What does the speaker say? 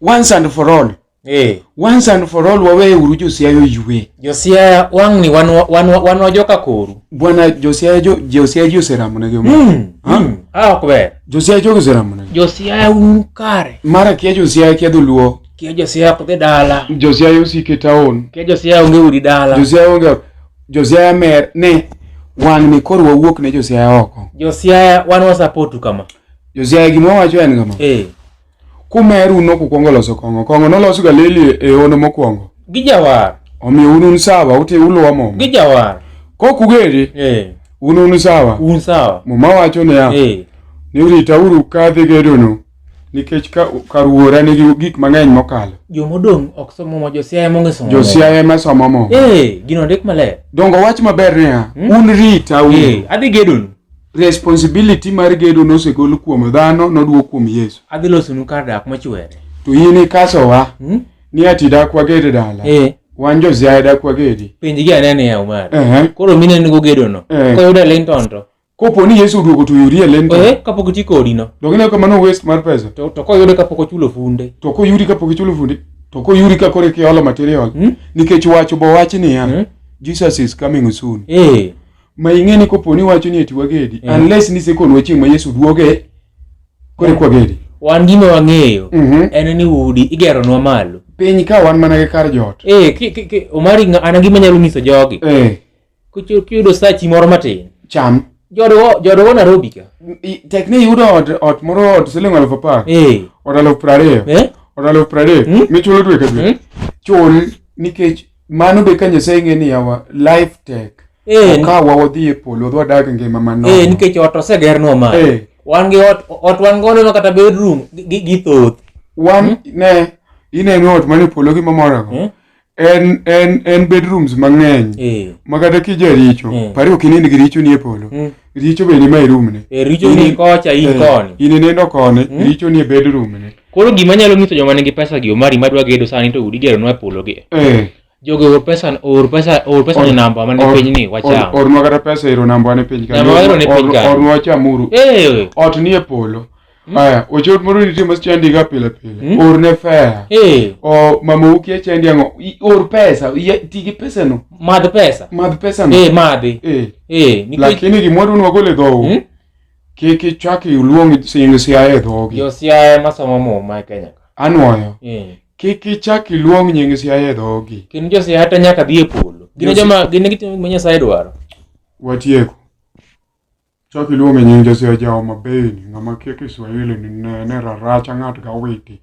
Once and for all. Eh. Once and for all wawe uru Josiaya oywe. Josiaya wang'ni wan wan wan wajoka koru. Bwana Josiaya jo Josiaya ji oseramo negi. Mm. Ha? Mm. Ah, ok ber. Josiaya jogi oseramo negi. Josiaya un kare. Mara kia Josiaya kia dholuo. Kia Josiaya ok dhi dala. Josiaya osike town. Kia Josiaya onge udi dala. Josiaya onge Josiaya mer ne wang'ni koro wawuok ne Josiaya oko. Josiaya wan wasapotu kama. Josiaya gima wawacho en kama. Eh. Kumeru nokukwongo loso kong'o. Kong'o nolos Galili e hono mokwongo. Gijawar. Omiyo un un sawa, uti uluwo muma. Gijawar. Kok ugeri, Eh. un un sawa. Un sawa. Muma wacho niya, Eh. ni ritauru kadhi gedono nikech ka, kar wuora nigi gik mang'eny mokalo. Jomodong' ok som muma, Josiaya ema ong'e somo muma. Josiaya ema somo muma. Eh, gino ondik maler. Dongo wach maber niya, un ritauru. Eh, adhi gedonu. Responsibility mar gedo nosegol kuom dhano noduok kuom Yesu. Adhi losonu kar dak mochwere. To in ikasowa Hmm? ni ati dak waged dala. Eh, Wan Josiaya dak wagedi. penjgi ane niya Umar. Ehe. Koro mineno go gedono. Eh. Koyudo e Linton to. Kopo ni Yesu oduogo to yudi e Linton. Eh, kapok oti kodi no. Donge ineno ka mano waste mar pesa? To koyude kapok ochulo funde. To koyudi kapok ichulo fundi, to koyudi ka koro iolo material. Hmm? Nikech wacho bo wach niya, Hmm? Jesus is coming soon. Eh, Ma ing'e ni kopo ni wacho ni eti wagedi, Mm. unless ni sekonwa chieng' ma Yesu duoge, koro eka wagedi. wan gima wang'eyo Mhm. en ni udi igeronwa malo. Piny ka wan mana gi kar jot. Eh, ki, ki, ki, Omari an gima nyalo nyiso jogi. Eh, Kiyudo sachi moro matin. cham. Jodogo jodogo Nairobi ka. Tek ni iyudo ot, ot moro ot siling 10,000. Eh. Ot 20,000. Eh? Ot 30,000. Mm. Michulo dwe ka dwe. Mm. Chul nikech mano be ka Nyasaye ng'e ni yawa life tek. Eh, Okawa wadhi e polo wadhi wadag ngima manono. eh, nikech ot osegernwa malo. Eh. Wan gi ot, ot wan godo ma kata bedroom gi thoth. Wan ne ineno ot mane polo gima morago. Mm. En bedrooms mang'eny. Eh. Ma kata kijaricho, Mm. pari ok inind gi richo ni e polo. Mm. Richo be ni ma e room ne. Eh, richo ni kocha in Eh, koni. In inindo koni, Mm. richo ni e bedroom ne. Koro gima nyalo nyiso joma nigi pesa gi Omari madwa gedo sani to udi geronwa e polo gi. Eh. Jogi or pesa or pesa or pesa ne namba mane piny ni wacham. Ornwa kata pesa ero namba ne piny kanyo. Namba ero ne piny kanyo. Ornwa chamuru. Eh. Ot ni e polo. Aya, ochot moro nitie ma chandi ga pile pile. Mm. Orne fare. Eh. O mama ukia chandi ang'o? Or pesa, ti gi pesa no. Madh pesa. Madh pesa no. Eh, madhi. Eh. Eh, nikech Lakini gimoro nwago le dhou. Mm? Kik ichak iluong sing Siaya e dhogi. Jo Siaya masomo muma e Kenya ka. Anwoyo. Eh. Kik ichak iluong nying Siaya e dhogi. Kendo jo Siaya to nyaka dhi e polo. Gin e joma gin e gitimo gima Nyasaye dwaro. Watieko. Chak iluong e nying jo Siaya ja Homa Bay ni ng'ama kia Kiswahili ni nene raracha ng'at gawiti.